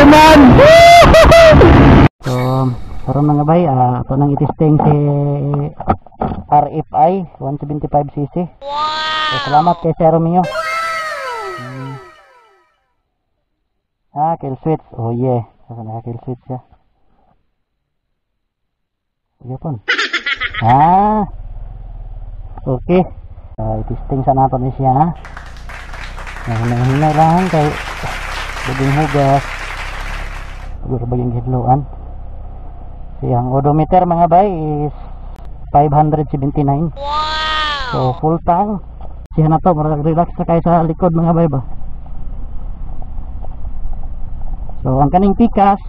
Man! So, karon, mga bay, ato nang i-testing si RFI 175cc. Wow! So, salamat kay Sir Romeo. Ah, kill switch. Oh yeah. Sasa naka kill switch siya. Sige pon. Ah. Okay. I-testing sa nato ni siya, ha. Hinay-hinay lang kay baging hugas. Siguro baging hidloan. Siyang odometer, mga bay, is 579. Wow! So full tank. Siya na to, murag relax na kayo sa likod, mga bay ba. So ang kaning pikas,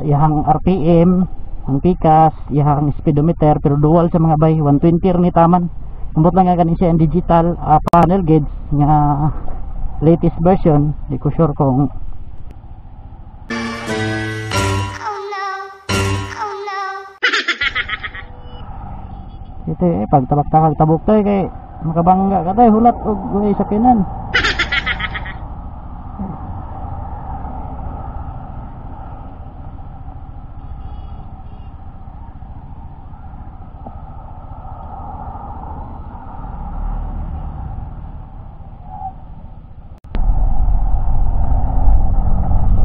iyang RPM, ang pikas, iyang speedometer, pero dual sa, mga bay, 120 ni taman. Ambot lang nga kani siya ang digital panel gauge nga latest version, di ko sure kung Oh no. Oh no. Ito eh, pag tabak-takag tabok tayo kay makabangga ka tayo, hulat og guay sakinan.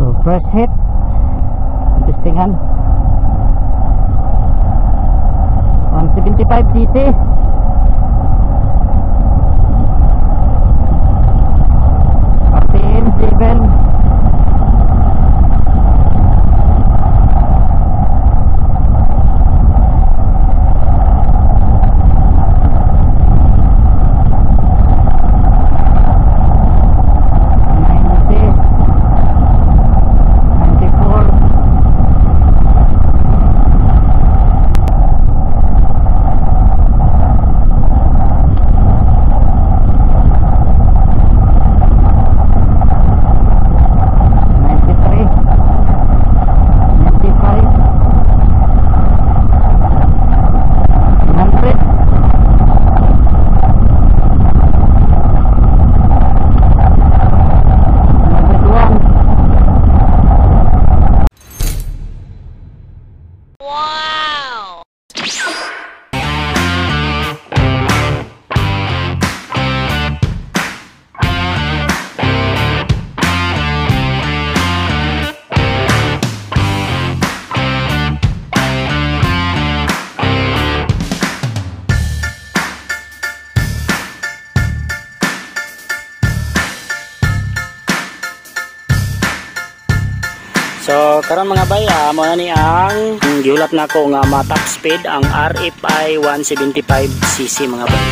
So first hit, testingan 175 cc. RPM 7. 90, 94, 93, 95, 100, 101. Wow. So karon, mga bay, mo na ni ang gihulat nako nga ma top speed ang RFI 175 cc, mga bay.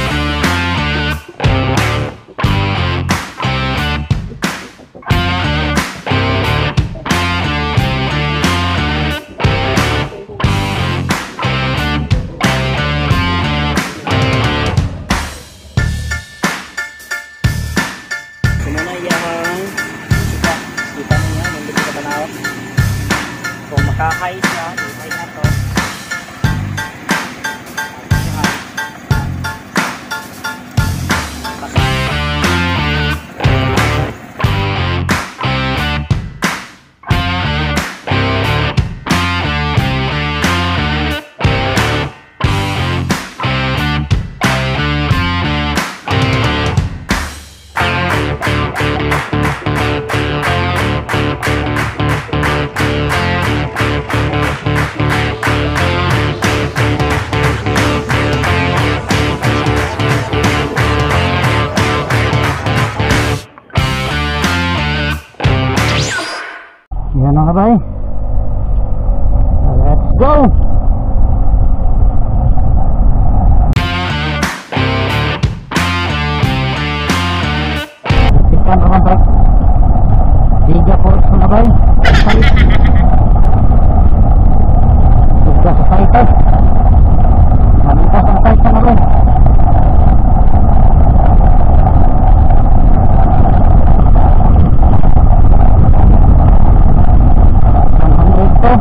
So mao na iyang kita kita niya nindot ka tanaw. Kung makahay siya, i na to. Yan, mga bay. Let's go! Tikan naman bike. Giga Force, mga bay. Site. Suga sa site eh. Mamitas ang site, mga bay. 102.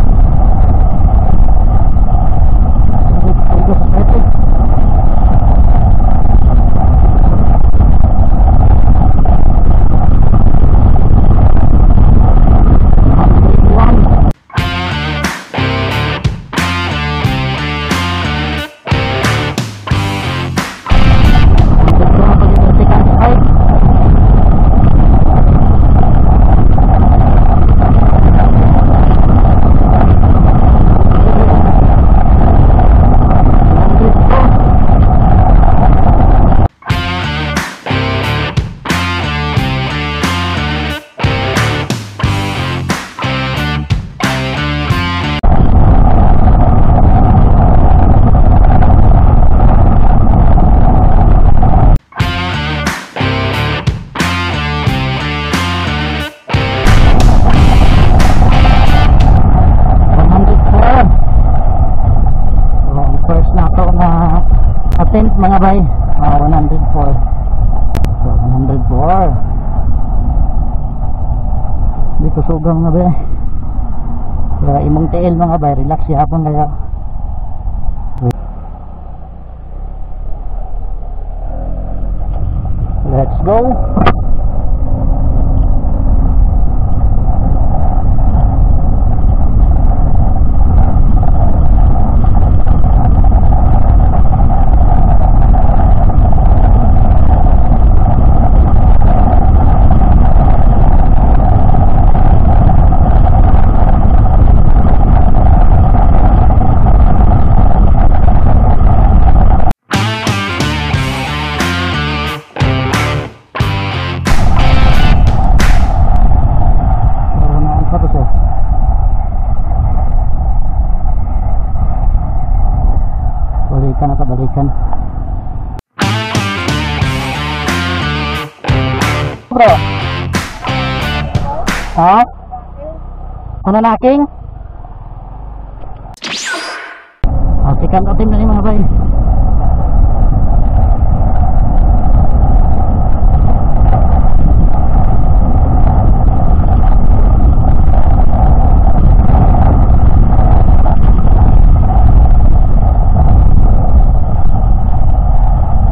Attempt, mga bay. 104. So 104. Di ko suga, mga bay. Kaya imong tiil, mga bay, relax yapon kaya. Let's go. Balikan na to, balikan. Bro. Ha? Ano na king? Ah, second attempt na ni, mga bay.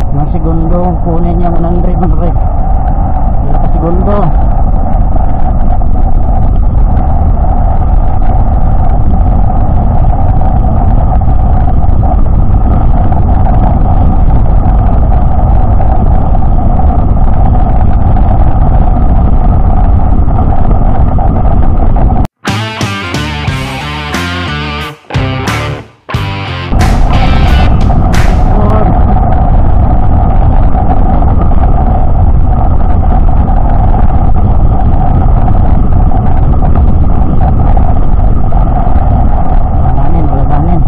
Mga segundo, kunin niya 100, mga bay. Ilang ka segundo. Wala nanin.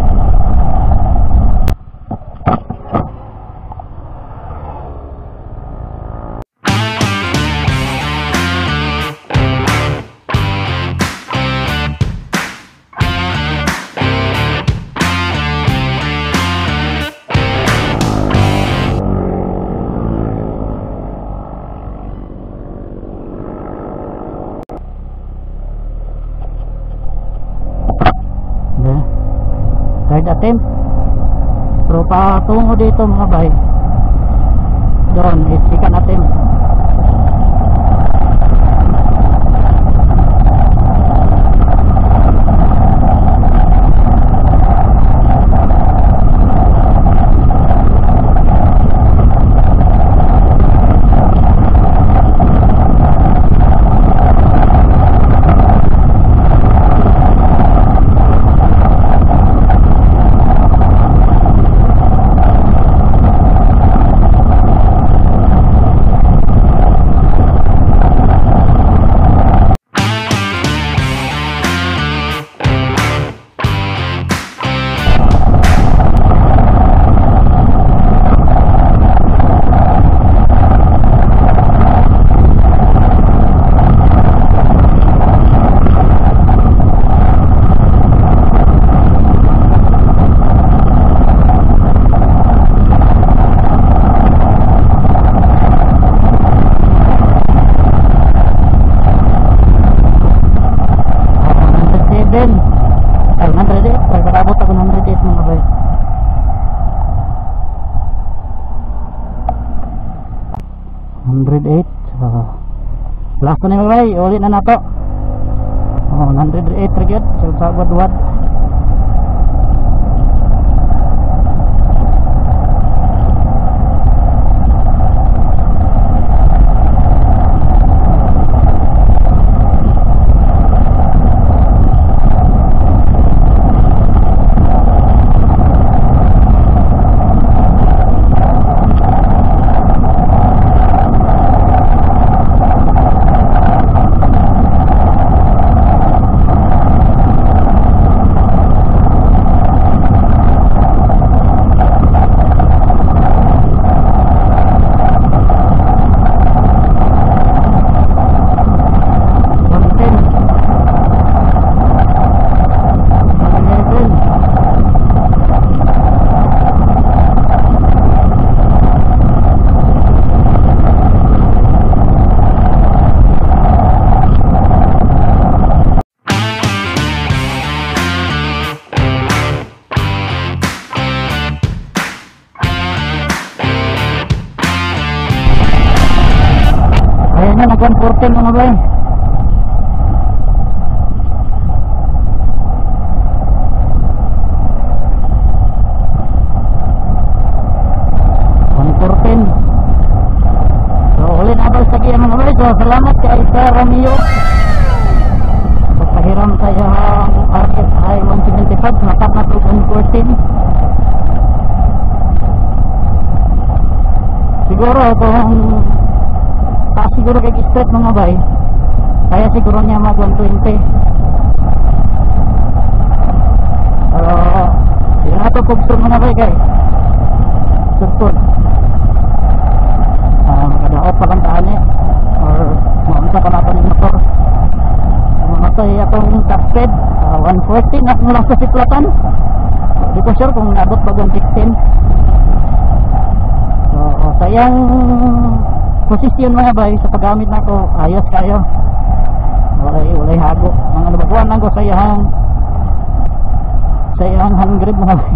Third attempt. Pero patungo dito, mga bay, doon is second attempt. Ay, 108. Ay, nakabot ako 108, mga bay. 108. So, last na, mga bay. Ulit na nato. Oh, 108 ra gyud. So, sa wad. 114 mga bay. So uli na ba sa mga bay. So salamat kay Sir Romeo. Pagpahiram sa iyang RSI 175 natap na to 114. Siguro kung taas siguro kay straight mga bay, kaya siguro niya mag 120. Pero yun na ito pugso mga bay kay sugpod. Makadaot pa lang taan eh, or maunsa pa natin yung motor. Mamatay atong top speed 140 na lang sa siplatan. Di ko sure kung naabot ba 116. So sa iyang posisyon mga bay, sa paggamit na ako ayos kayo, walay hago. Mga nabaguan lang ko sa iyang hand grip mga bay.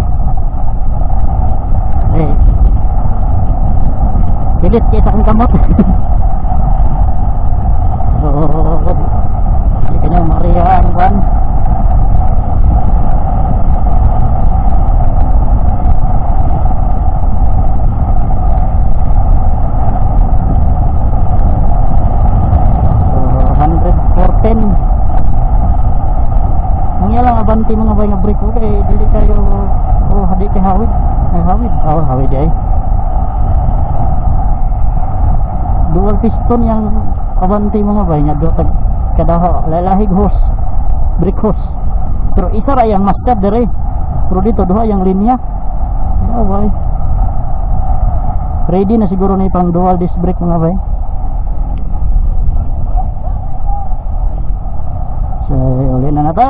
Eh pilit kay sa akong kamot. So di kanya Maria ang kwan. Abanti mga bay nga brake ko kay dili kayo, oh hadi kay hawid. Ay hawid. Oh hawid ay. Dual piston yang abanti mga bay nga do tag kadaha lalahig hose, brake hose. Pero isa ra yang master dire. Pero dito duha yang linya. Oh bay. Ready na siguro ni pang dual disc brake mga bay. So uli na na to.